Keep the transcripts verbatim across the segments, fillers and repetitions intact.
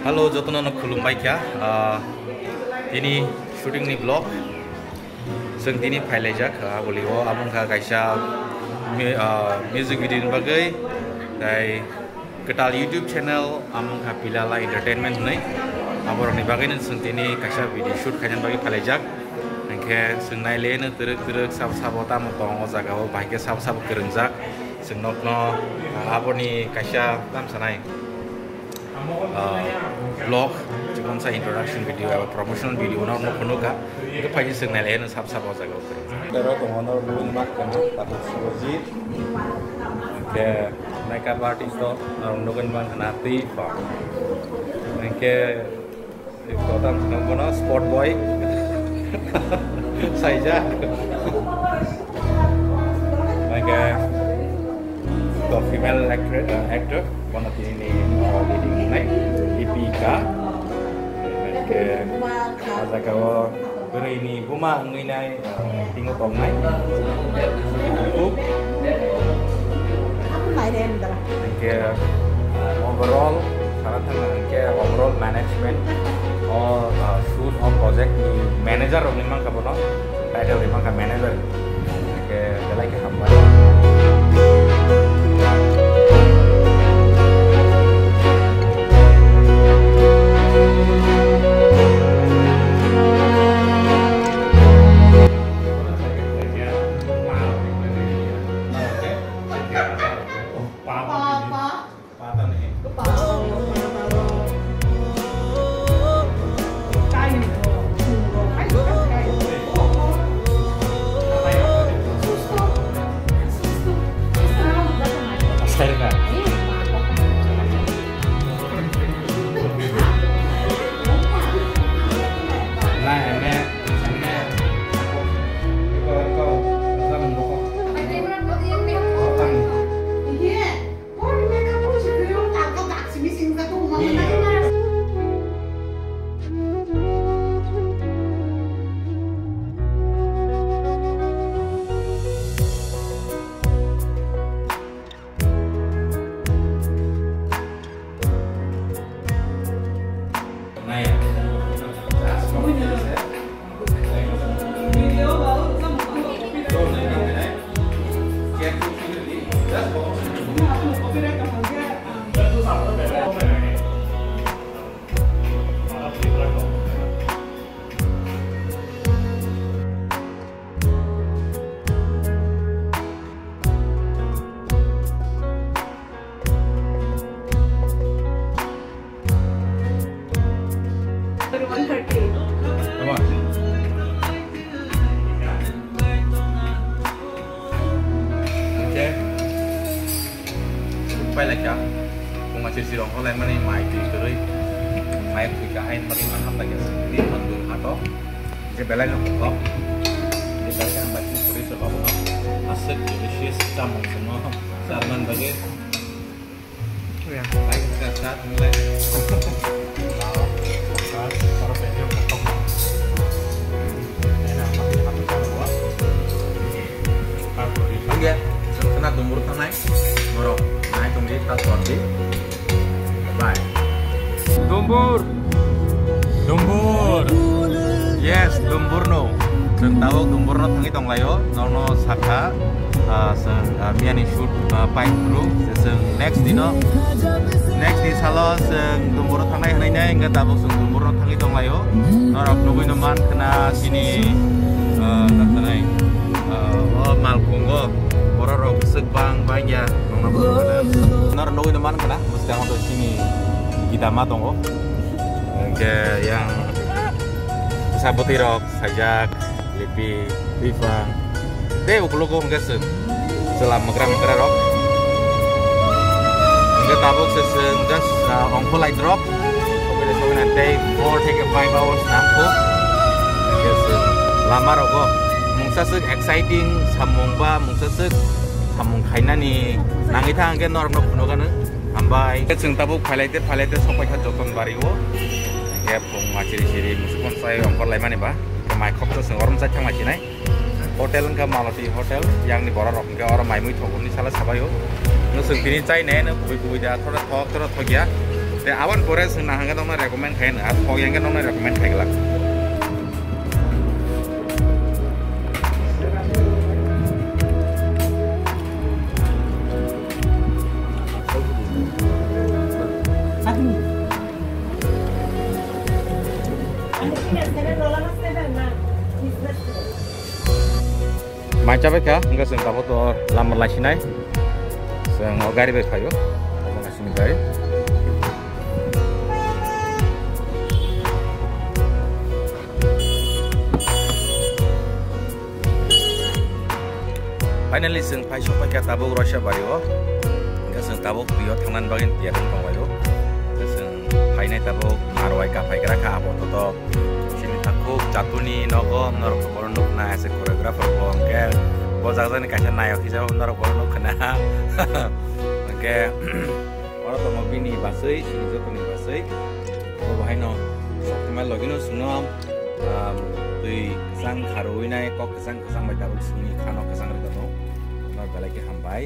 Hello, jotono no khulumbai kha. Ah, tini shooting ni vlog. Chwng tini phailaijak, ah, aboni o amo wngkha kaisa mu-, ah, music video ni bagwi. Tai kwtal YouTube channel amo wngkha Pilala Entertainment hwnwi. Aborokni bagwino chwng tini kaisa video shoot khainani bagwi phailaijak. Hinkhe chwng naileno twrwk twrwk sabo sabo tamo tong o jaga o, bahai khe sabo sabo kwrwngjak. Chwng nokno, ah, aboni kaisa tam sanai. Ah, vlog, chikon sa introduction video eba promotional video no, no phunukha. Hwnkhe phaidi chwng nailai no sab sab o jaga o kwrwng. Tero tongo no rwngma kheno, tabuk Surojit. Hwnkhe makeup artist to, norok nugwi mankha na twi pha. Hwnkhe kotam bono sport boy. Saijak. Hwnkhe to female actress, uh, actor, bono tini ni, uh, leading nai, Dipika. Hwnkhe, ah jaga o bwrwi ni buma wngwi nai, uh, tingo tong nai. Cook. Hwnkhe, uh, overall, sana thang hwnkhe overall management o, uh, shoot o project ni manager rok ni mankha bono. Title rimang kha manager. Hwnkhe belai khe hambai. Hwnkhe, pailai kha, pungma sirsi rong kholai mani mai twi kwrwi, mai twi kha, hain bagwi ma hap lai kha, twi thon dun hato, je belai no kok, je belai no bai twi kwrwi se babu no, aswk delicious chamung chwngno, charman bagwi. Hingke, kena dumbur tangnai, borok, nai tongdi, ta sordi. Bye. Dumbur. Dumbur. Yes, dumbur no. Chwng tabuk dumbur no thangwi tonglaio. Nono sakha, ah, chwng, ah, miyani shoot, ah, pai phuru. Chwng next dino, next di salo chwng dumbur no thangnai hwnwi nai, hwnkhe tabuk chwng dumbur no thangwi tonglaio. Norok nugwi no man khna chini, ah, tathanai, ah, o malkhungo borok rok swk bang bang ya. Norok nugwi no man khna. Bwskango to chini gita ma tongo. Hwnkhe yang bwsa bwtwi rok saijak, lipi, bipang. Tei ukologo hwnkhe chwng chwla mwkra mwkra rok. Hwnkhe tabuk se chwng just, ah, ongkho light rok. Sobaina sobaina tei four theke five hours nangkho. Hwnkhe chwng lama rogo mungsa swk exciting samung ba mungsa swk samung khainani nangwi thang hwnkhe norokno phunukgano. Hambai. Chwng tabuk phailaite phailaite sokpaikha Joton Bari o. Hwnkhe phung ma chiri chiri musuk phone sai ongkhor laimani ba. Mai khokto chwng orom chai thangma chinai. Hotel wngkha Malati Hotel. Yangni borok rok hwnkhe oro mai mui thok hwnwi sala sabai o. Nwswk tini chai nai no kubui kubui da thora thok thora thok ya. Te aboni pore chwng nahangkhe nokno recommend khai, ar phok yang khe nokno recommend khai glak. Mai chabai kha, hingke chwng tabuk to lama lai sinai. Chwng o gari bai phaio. Obo nai sini bai. Finally, chwng phai sok pai kha tabuk Roisa bari o. Hingke chwng tabuk twi o thangna bagwi tiyar wng tong lai o. Hingke chwng phainai tabuk Marwai ka phai gra kha abo to to. Chini takhuk Chatuni nogo norok bono nukna as a choreographer bo hwnkhe bo jagjani kaisa nayok hijab norok bono nukkhna. Hwnkhe oro tongo bini baswi, chini jotoni baswi. Bo bahaino sakma logino chwngno, um, twi kwchang kharwi nai kok kwchang kwchang bai tabuk chwngni khano kwchang rwgano. No belai khe hambai.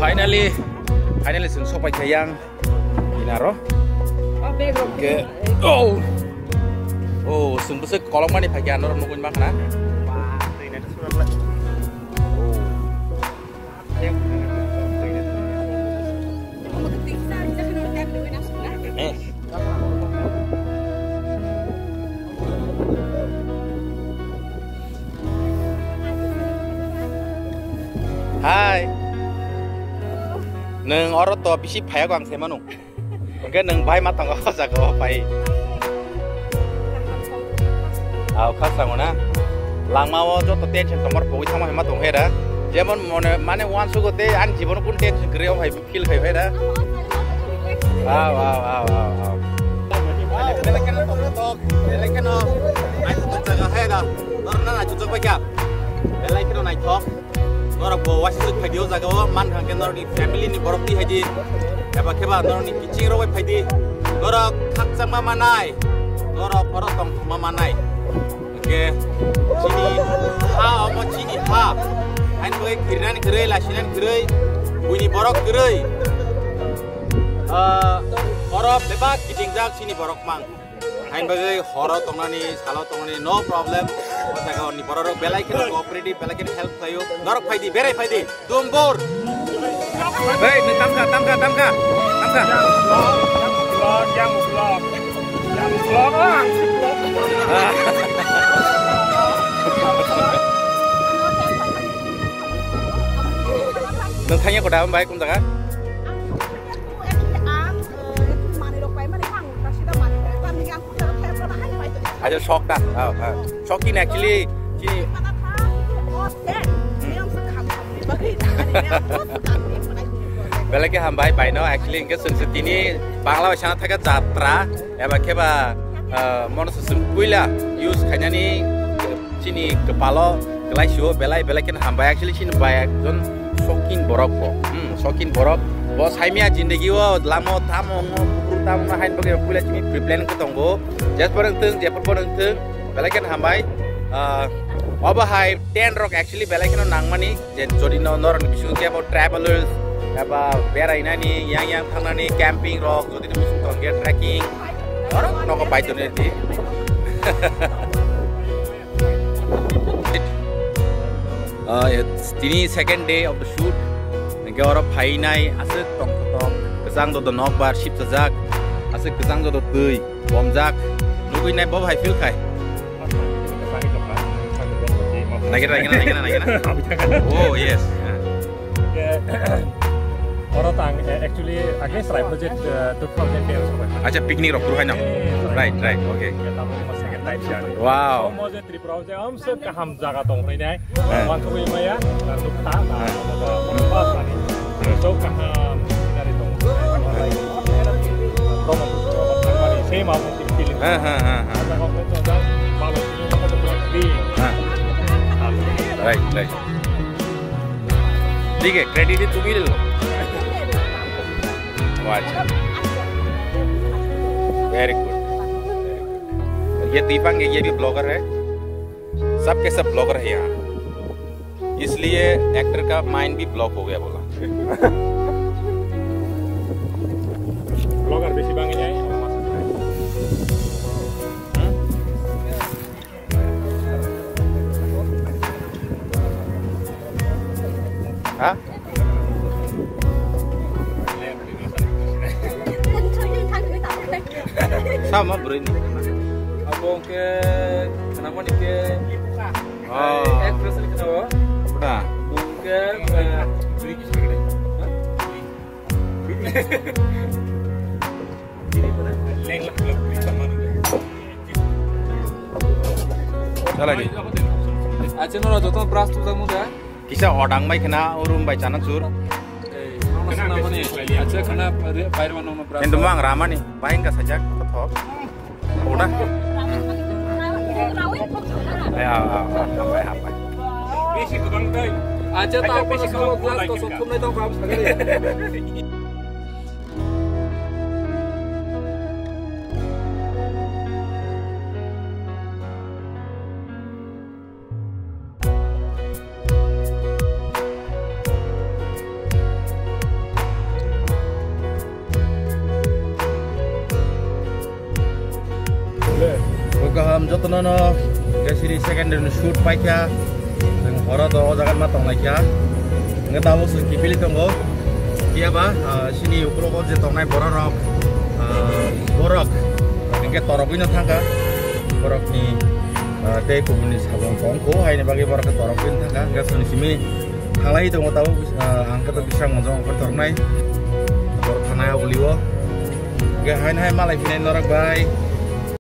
Finally, finally, chwng sopai kha yang inaro. Ke, oh, oh, chwng bwswk kolokmani phai khe anorok nugwi ma khna. Eh. Hai. Nwng oro to bisi phaiyago ang sai mano. Hwnkhe nwng bai ma tongo o jaga o pai. Aw, kha sango na. Langma o joto tension tongmor pogwi thangma hai ma tong phai da. Jemon mone, mane uansugo tei ani jibono kun tension kwrwi o hai feel khai phai da. Aw, aw, aw, aw, aw. Belai kheno tongthok, belai kheno naithok jaga hai da. Norok na naithok bai kha. Belai kheno naithok. Norok bo waisa soi phaidi o jaga o, man kha khe norokni family ni borok twi haidi, eba khe ba norokni kiching rok bai phaidi. Norok khakchangma manai, norok oro tongthokma manai. Hwnkhe chini ha, omo chini ha. Hain bagwi kirinani kwrwi, laisinani kwrwi, buini borok kwrwi. Ah, oro bebak kitingjak chini borok mang. Hain bagwi horo tongnani, salo tongnani, no problem. O jaga oni bororok belai kheno cooperative, belai kheno help khlaio. Norok phaidi, berai phaidi. Dumbur. Hei, nwng tamkha, tamkha, tamkha, tamkha. Yang vlog, yang vlog, yang vlog, yang vlog. Nwng thangya koda bai kum jaga? Actually, ang, eh, manwi rok pai mani ang ta sida manwi pai, tamni ang kuda khe kono hai pai to. Acha, sok ta. Oh, oh. Sok kini actually, kini. Mana tha, oh, ten. Hmm. Yang se kham kham ni bagwi ta ni, yang post ta ni, mana ni. Belai khe hambai bai no, actually, hingke chwng se tini Bangla bai sana thaka jatra, eba khe ba, eh, mono se chwng puila use khainani, chini kwpalo kwlai sio belai belai kheno hambai. Actually chini bai ekjon sokin borok bo. Hmm, sokin borok. Bo saimya jindegi o lamo tamo ngo bukru tamo ngo hain bagwi puila chini pre-plan khe tongo. Jet poreng thung, jet poreng thung, belai kheno hambai. Ah, Obo hai tent rok actually belai kheno nangmani, je jodi no norok ni bisingo kebo travelers eba berainani, yang yang thangnani, camping rok, jodi ni bising tongkhe trekking, norok nogo pai tonwi di. Ah, it's tini second day of the shoot. Hingke oro phainai aswk tong tong, kwchang joto nokbar sipsajak, aswk kwchang joto twi bomjak, nugwi nai bo hai feel khai. Naikhe, naikhe, naikhe, naikhe. Oh, yes. Oro tang, eh, actually, against Rai project, eh, two thousand ten. Acha, picnic rok kuru haino. Right, right, okay. Wow. Tripura o je amswk kaham jaga tong hwnwi nai. Wansugwi maya, nukha, na, so kaham scenery tong. Brahmaputra, Brahmaputra, same amount of feeling. Ha, ha, ha, ha. Jaga o just follow, right, right. ठीक है, credit ही तुम ही ले लो। वाह, अच्छा। Very good। ये दीपक है, ये भी blogger है। सब के सब blogger है यहाँ, इसलिए एक्टर का माइंड भी ब्लॉक हो गया बोला। Blogger besi bangwi nai. Ha? Sama bro ini. Abo ke kenapa nih ke? Oh. Actress ni kenapa? Udah. Bung ke, eh, Chala di. Acha noro joto brush tubjak mung da? Kisa odang bai khna, urum bai chana chur. Ei, nono sana mani. Acha khna re-, bayar mano brush. Hindu mang ramani, bai hingka sajak, kothok. Udah. Ya, ya, ya, ya, ya. Acha ta apa sih kalau glass kosong pun naik tong kamu sekali. Bo kaham jotono no, gasiri second day shoot paikha. Chwng horo do o jaga ma tonglai kha. Hwnkhe tabuk chwng kiphilwi tongo. Phiya ba, ah, chini ukulok o je tongnai borok rok, ah, borok hwnkhe torogwi no thangkha. Borok ni, ah, tei kubun ni sabong tong kho, haini bagwi borok khe torogwi no thangkha. Hwnkhe chwng simi thanglai tongo tabuk, ah, ang khe to bisang monjong ongkhor toroknai. Borok thanai o uli o. Hwnkhe haino hai malai phinai norok bai.